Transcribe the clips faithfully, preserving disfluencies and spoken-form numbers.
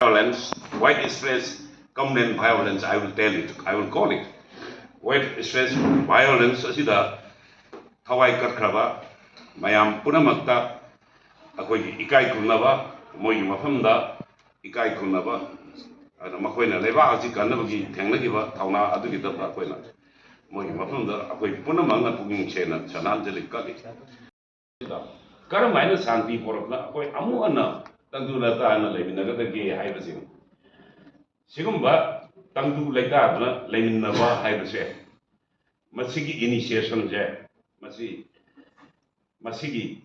violence, white stress communal violence, I will tell it, I will call it. White stress violence ꯑꯁꯤꯗ ꯊꯋꯥꯏ ꯀꯠꯈ꯭ꯔꯕ ꯃꯌꯥꯝ ꯄꯨꯝꯅꯃꯛꯇ ꯑꯩꯈꯣꯏꯒꯤ ꯏꯀꯥꯏ ꯈꯨꯝꯅꯕ, ꯃꯣꯏꯒꯤ ꯃꯐꯝꯗ ꯏꯀꯥꯏ ꯈꯨꯝꯅꯕ, ꯑꯗꯨꯅ ꯃꯈꯣꯏꯅ ꯂꯩꯕꯥꯛ ꯑꯁꯤ ꯀꯟꯅꯕꯒꯤ ꯊꯦꯡꯅꯈꯤꯕ ꯊꯧꯅꯥ ꯑꯗꯨꯒꯤꯗꯃꯛ ꯑꯩꯈꯣꯏꯅ ꯃꯣꯏꯒꯤ ꯃꯐꯝꯗ ꯑꯩꯈꯣꯏ ꯄꯨꯝꯅꯃꯛꯅ ꯄꯨꯛꯅꯤꯡ ꯁꯦꯡꯅ ꯁꯅꯥꯟꯖꯂꯤ ꯀꯠꯂꯤ꯫ ꯀꯔꯝ ꯍꯥꯏꯅ ꯁꯥꯟꯇꯤ ꯄꯣꯔꯛꯅ ꯑꯩꯈꯣꯏ ꯑꯃꯨꯛ ꯍꯟꯅ ꯇꯪꯗꯨ ꯂꯩꯇꯥꯅ ꯂꯩꯃꯤꯟꯅꯒꯗꯒꯦ ꯍꯥꯏꯕꯁꯤꯅꯤ꯫ ꯁꯤꯒꯨꯝꯕ ꯇꯪꯗꯨ ꯂꯩꯇꯥꯗꯅ ꯂꯩꯃꯤꯟꯅꯕ ꯍꯥꯏꯕꯁꯦ, ꯃꯁꯤꯒꯤ initiationꯁꯦ, ꯃꯁꯤ, ꯃꯁꯤꯒꯤ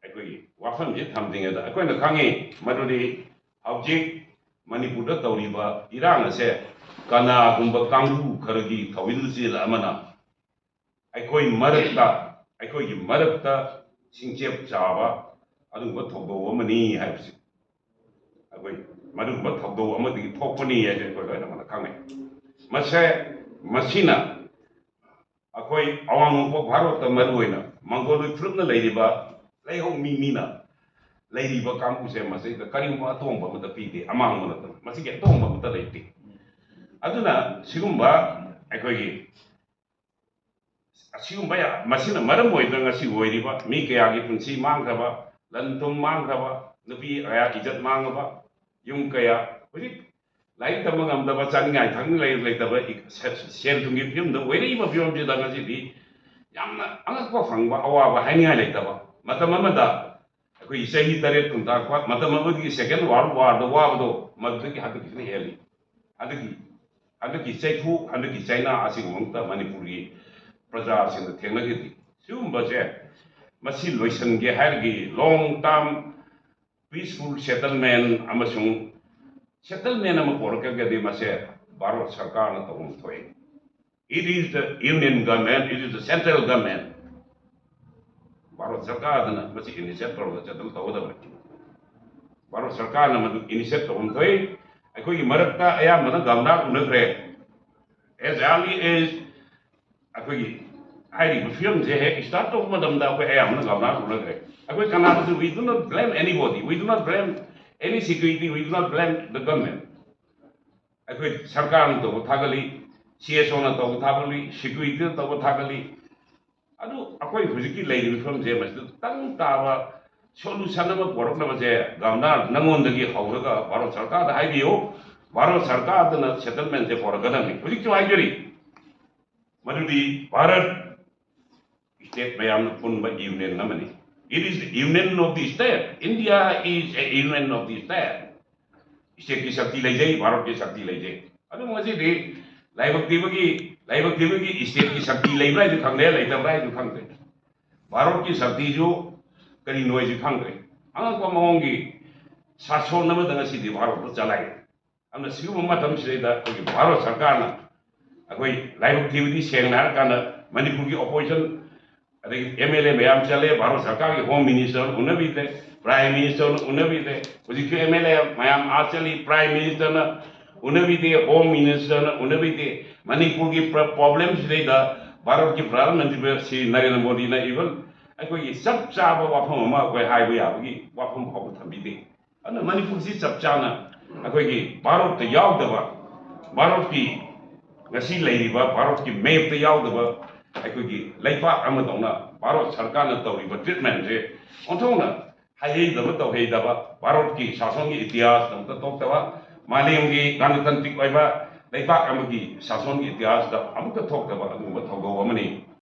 ꯑꯩꯈꯣꯏꯒꯤ ꯋꯥꯐꯝꯁꯦ ꯊꯝꯗ꯭ꯔꯤꯉꯩꯗ ꯑꯩꯈꯣꯏꯅ ꯈꯪꯉꯤ ꯃꯗꯨꯗꯤ ꯍꯧꯖꯤꯛ ꯃꯅꯤꯄꯨꯔꯗ ꯇꯧꯔꯤꯕ ꯏꯔꯥꯡ ꯑꯁꯦ ꯀꯅꯥꯒꯨꯝꯕ ꯀꯥꯡꯕꯨ ꯈꯔꯒꯤ ꯊꯧꯏꯜ ꯆꯦꯜ ꯑꯃꯅ ꯑꯩꯈꯣꯏ ꯃꯔꯛꯇ, ꯑꯩꯈꯣꯏꯒꯤ ꯃꯔꯛꯇ ꯁꯤꯡꯆꯦꯞ ꯆꯥꯕ ꯑꯗꯨꯒꯨꯝꯕ ꯊꯧꯗꯣꯛ ꯑꯃꯅꯤ ꯍꯥꯏꯕꯁꯤ ꯑꯩꯈꯣꯏ ꯃꯗꯨꯒꯨꯝꯕ ꯊꯧꯗꯣꯛ ꯑꯃꯗꯒꯤ ꯊꯣꯛꯄꯅꯤ ꯍꯥꯏꯁꯦ ꯑꯩꯈꯣꯏ ꯂꯣꯏꯅꯃꯛꯅ ꯈꯪꯅꯩ꯫ ꯃꯁꯦ, ꯃꯁꯤꯅ ꯑꯩꯈꯣꯏ ꯑꯋꯥꯡ ꯅꯣꯡꯄꯣꯛ ꯚꯥꯔꯣꯠꯇ ꯃꯔꯨꯑꯣꯏꯅ ꯃꯪꯒꯣꯂꯣꯏ ꯐꯨꯔꯨꯞꯅ ꯂꯩꯔꯤꯕ ꯂꯩꯍꯧ ꯃꯤ ꯃꯤꯅ ꯂꯩꯔꯤꯕ ꯀꯥꯡꯕꯨꯁꯦ ꯃꯁꯤꯗ ꯀꯔꯤꯒꯨꯝꯕ ꯑꯇꯣꯡꯕ ꯑꯃꯠꯇ ꯄꯤꯗꯦ, ꯑꯃꯥꯡꯕ ꯅꯠꯇꯅ ꯃꯁꯤꯒꯤ ꯑꯇꯣꯡꯕ ꯑꯃꯠꯇ ꯂꯩꯇꯦ꯫ ꯑꯗꯨꯅ ꯁꯤꯒꯨꯝꯕ ꯑꯩꯈꯣꯏꯒꯤ ꯑꯁꯤꯒꯨꯝꯕ ꯌꯥ-, ꯃꯁꯤꯅ ꯃꯔꯝ ꯑꯣꯏꯗꯨꯅ ꯉꯁꯤ ꯑꯣꯏꯔꯤꯕ ꯃꯤ ꯀꯌꯥꯒꯤ ꯄꯨꯟꯁꯤ ꯃꯥꯡꯈ꯭ꯔꯕ, ꯂꯟ ꯊꯨꯝ ꯃꯥꯡꯈ꯭ꯔꯕ, ꯅꯨꯄꯤ ꯀꯌꯥ ꯏꯖꯠ ꯃꯥꯡꯉꯕ, ꯌꯨꯝ ꯀꯌꯥ ꯍꯧꯖꯤꯛ ꯂꯥꯏꯔꯤꯛ ꯇꯝꯕ ꯉꯝꯗꯕ, ꯆꯥꯅꯤꯡꯉꯥꯏ ꯊꯛꯅꯤꯡꯉꯥꯏ ꯂꯩꯇꯕ, ꯏ-, ꯁꯦ-, ꯁꯦꯜ ꯊꯨꯝꯒꯤ ꯐꯤꯕꯝꯗ ꯑꯣꯏꯔꯛꯏꯕ ꯐꯤꯕꯝꯁꯤꯗ ꯉꯁꯤꯗꯤ ꯌꯥꯝꯅ ꯑꯉꯛꯄ ꯐꯪꯕ ꯑꯋꯥꯕ ꯍꯥꯏꯅꯤꯡꯉꯥꯏ ꯂꯩꯇꯕ ꯃꯇꯝ ꯑꯃꯗ ꯑꯩꯈꯣꯏꯒꯤ ꯆꯍꯤ ꯇꯔꯦꯠ ꯀꯨꯟ ꯇꯥꯛꯄ ꯃꯇꯝ ꯑꯃꯒꯤ Second World Warꯗ ꯋꯥꯕꯗꯣ ꯃꯗꯨꯗꯒꯤ ꯍꯟꯗꯛꯀꯤꯁꯤꯅ ꯍꯦꯜꯂꯤ꯫ ꯍꯟꯗꯛꯀꯤ, ꯍꯟꯗꯛꯀꯤ ꯆꯩꯐꯨ, ꯍꯟꯗꯛꯀꯤ ꯆꯩꯅꯥ ꯑꯁꯤꯒꯨꯝꯕ ꯃꯅꯤꯄꯨꯔꯒꯤ ꯄ꯭ꯔꯖꯥꯁꯤꯡꯅ ꯊꯦꯡꯅꯈꯤꯗꯦ꯫ ꯁꯤꯒꯨꯝꯕꯁꯦ ꯃꯁꯤ ꯂꯣꯏꯁꯤꯟꯒꯦ ꯍꯥꯏꯔꯒꯤ long term peaceful settlement ꯑꯃꯁꯨꯡ settlement ꯑꯃ ꯄꯣꯔꯛꯀꯗꯤ ꯃꯁꯦ ꯚꯥꯔꯠ ꯁꯔꯀꯥꯔꯅ ꯇꯧꯐꯝ ꯊꯣꯛꯏ꯫ It is the union government, it is the central government. Bharat ꯁꯔꯀꯥꯔꯗꯅ ꯃꯁꯤ initiate ꯇꯧꯔꯒ settle ꯇꯧꯒꯗꯕꯅꯤ꯫ ꯚꯥꯔꯠ ꯁꯔꯀꯥꯔꯅ ꯃꯗꯨ initiate ꯇꯧꯐꯝ ꯊꯣꯛꯏ꯫ ꯑꯩꯈꯣꯏꯒꯤ ꯃꯔꯛꯇ ꯑꯌꯥꯝꯕꯅ ꯒꯝꯂꯥ ꯎꯅꯈ꯭ꯔꯦ꯫ As early as ꯑꯩꯈꯣꯏꯒꯤ ꯍꯥꯏꯔꯤꯕ ꯐꯤꯕꯝꯁꯦ ꯍꯦꯛ start ꯇꯧꯕ ꯃꯇꯝꯗ ꯑꯩꯈꯣꯏ ꯑꯌꯥꯝꯕꯅ ꯒꯝꯂꯥ ꯎꯅꯈ꯭ꯔꯦ꯫ ꯑꯩꯈꯣꯏ ꯀꯅꯥꯗꯁꯨ, we do not blame anybody, we do not blame Any security, we do not blame the government. ꯑꯩꯈꯣꯏ ꯁꯔꯀꯥꯔꯅ ꯇꯧꯕ ꯊꯥꯒꯠꯂꯤ, ꯁꯤ ꯑꯦꯁ ꯑꯣꯅ ꯇꯧꯕ ꯊꯥꯒꯠꯂꯤ, ꯁꯦꯀ꯭ꯌꯨꯔꯤꯇꯤꯅ ꯇꯧꯕ ꯊꯥꯒꯠꯂꯤ꯫ ꯑꯗꯨ ꯑꯩꯈꯣꯏ ꯍꯧꯖꯤꯛꯀꯤ ꯂꯩꯔꯤꯕ ꯐꯤꯕꯝꯁꯦ ꯃꯁꯤꯗ ꯇꯪ ꯇꯥꯕ ꯁꯣꯂꯨꯁꯟ ꯑꯃ ꯄꯨꯔꯛꯅꯕꯁꯦ ꯒꯚꯔꯅꯔ ꯅꯪꯉꯣꯟꯗꯒꯤ ꯍꯧꯔꯒ ꯚꯥꯔꯠ ꯁꯔꯀꯥꯔꯗ ꯍꯥꯏꯕꯤꯌꯨ, ꯚꯥꯔꯠ ꯁꯔꯀꯥꯔꯗꯅ ꯁꯦꯇꯜꯃꯦꯟꯁꯦ ꯄꯨꯔꯛꯀꯗꯕꯅꯤ꯫ ꯍꯧꯖꯤꯛꯁꯨ ꯍꯥꯏꯖꯔꯤ, ꯃꯗꯨꯗꯤ ꯚꯥꯔꯠ ꯁ꯭ꯇꯦꯠ ꯃꯌꯥꯝꯅ ꯄꯨꯟꯕ ꯌꯨꯅꯤꯌꯟ ꯑꯃꯅꯤ꯫ It is the union of the state. India is a union of the state. ꯁ꯭ꯇꯦꯠꯀꯤ ꯁꯛꯇꯤ ꯂꯩꯖꯩ, ꯚꯥꯔꯠꯀꯤ ꯁꯛꯇꯤ ꯂꯩꯖꯩ꯫ ꯑꯗꯨ ꯉꯁꯤꯗꯤ ꯂꯥꯏꯕꯛ ꯊꯤꯕꯒꯤ, ꯂꯥꯏꯕꯛ ꯊꯤꯕꯒꯤ ꯁ꯭ꯇꯦꯠꯀꯤ ꯁꯛꯇꯤ ꯂꯩꯕ꯭ꯔꯥ ꯍꯥꯏꯁꯨ ꯈꯪꯗꯦ, ꯂꯩꯇꯕ꯭ꯔꯥ ꯍꯥꯏꯁꯨ ꯈꯪꯗꯦ꯫ ꯚꯥꯔꯠꯀꯤ ꯁꯛꯇꯤꯁꯨ ꯀꯔꯤꯅꯣ ꯍꯥꯏꯁꯨ ꯈꯪꯗ꯭ꯔꯦ꯫ ꯑꯉꯛꯄ ꯃꯑꯣꯡꯒꯤ ꯁꯥꯁꯣꯟ ꯑꯃꯗ ꯉꯁꯤꯗꯤ ꯚꯥꯔꯠꯇ ꯆꯂꯥꯏꯔꯦ꯫ ꯑꯗꯨꯅ ꯁꯤꯒꯨꯝꯕ ꯃꯇꯝꯁꯤꯗꯩꯗ ꯑꯩꯈꯣꯏꯒꯤ ꯚꯥꯔꯠ ꯁꯔꯀꯥꯔꯅ ꯑꯩꯈꯣꯏ ꯂꯥꯏꯕꯛ ꯊꯤꯕꯗꯤ ꯁꯦꯡꯅ ꯍꯥꯏꯔꯀꯥꯟꯗ ꯃꯅꯤꯄꯨꯔꯒꯤ ꯑꯣꯄꯣꯖꯤꯁꯟ, ꯑꯗꯒꯤ ꯑꯦꯝ ꯑꯦꯜ ꯑꯦ ꯃꯌꯥꯝ ꯆꯠꯂꯦ, ꯚꯥꯔꯠ ꯁꯔꯀꯥꯔꯒꯤ ꯍꯣꯝ ꯃꯤꯅꯤꯁꯇꯔꯅ ꯎꯅꯕꯤꯗ꯭ꯔꯦ, ꯄ꯭ꯔꯥꯏꯝ ꯃꯤꯅꯤꯁꯇꯔꯅ ꯎꯅꯕꯤꯗ꯭ꯔꯦ, ꯍꯧꯖꯤꯛꯁꯨ ꯑꯦꯝ ꯑꯦꯜ ꯑꯦ ꯃꯌꯥꯝ ꯑꯥ ꯆꯠꯂꯤ, ꯄ꯭ꯔꯥꯏꯝ ꯃꯤꯅꯤꯁꯇꯔꯅ ꯎꯅꯕꯤꯗꯦ, ꯍꯣꯝ ꯃꯤꯅꯤꯁꯇꯔꯅ ꯎꯅꯕꯤꯗꯦ꯫ ꯃꯅꯤꯄꯨꯔꯒꯤ ꯄ꯭ꯔ-, ꯄ꯭ꯔꯣꯕ꯭ꯂꯦꯝꯁꯤꯗꯩꯗ ꯚꯥꯔꯠꯀꯤ ꯄ꯭ꯔꯙꯥꯟ ꯃꯟꯇ꯭ꯔꯤ ꯁ꯭ꯔꯤ ꯅꯔꯦꯟꯗ꯭ꯔ ꯃꯣꯗꯤꯅ even ꯑꯩꯈꯣꯏꯒꯤ ꯆꯞ ꯆꯥꯕ ꯋꯥꯐꯝ ꯑꯃ ꯑꯩꯈꯣꯏ ꯍꯥꯏꯕ ꯌꯥꯕꯒꯤ ꯋꯥꯐꯝ ꯐꯥꯎꯕ ꯊꯝꯕꯤꯗꯦ꯫ ꯑꯗꯨꯅ ꯃꯅꯤꯄꯨꯔꯁꯤ ꯆꯞ ꯆꯥꯅ ꯑꯩꯈꯣꯏꯒꯤ ꯚꯥꯔꯠꯇ ꯌꯥꯎꯗꯕ, ꯚꯥꯔꯠꯀꯤ ꯉꯁꯤ ꯂꯩꯔꯤꯕ ꯚꯥꯔꯠꯀꯤ ꯃꯦꯞꯇ ꯌꯥꯎꯗꯕ ꯑꯩꯈꯣꯏꯒꯤ ꯂꯩꯄꯥꯛ ꯑꯃꯗꯧꯅ ꯚꯥꯔꯠ ꯁꯔꯀꯥꯔꯅ ꯇꯧꯔꯤꯕ ꯇ꯭ꯔꯤꯠꯃꯦꯟꯁꯦ ꯑꯣꯟꯊꯣꯛꯅ ꯍꯥꯏꯍꯩꯗꯕ ꯇꯧꯍꯩꯗꯕ, ꯚꯥꯔꯠꯀꯤ ꯁꯥꯁꯣꯟꯒꯤ ꯏꯇꯤꯍꯥꯁꯇ ꯑꯃꯨꯛꯇ ꯊꯣꯛꯇꯕ, ꯃꯥꯂꯦꯝꯒꯤ ꯒꯅꯇꯟꯇ꯭ꯔꯤꯛ ꯑꯣꯏꯕ ꯂꯩꯄꯥꯛ ꯑꯃꯒꯤ ꯁꯥꯁꯣꯟꯒꯤ ꯏꯇꯤꯍꯥꯁꯇ ꯑꯃꯨꯛꯇ ꯊꯣꯛꯇꯕ ꯑꯗꯨꯒꯨꯝꯕ ꯊꯧꯗꯧ ꯑꯃꯅꯤ꯫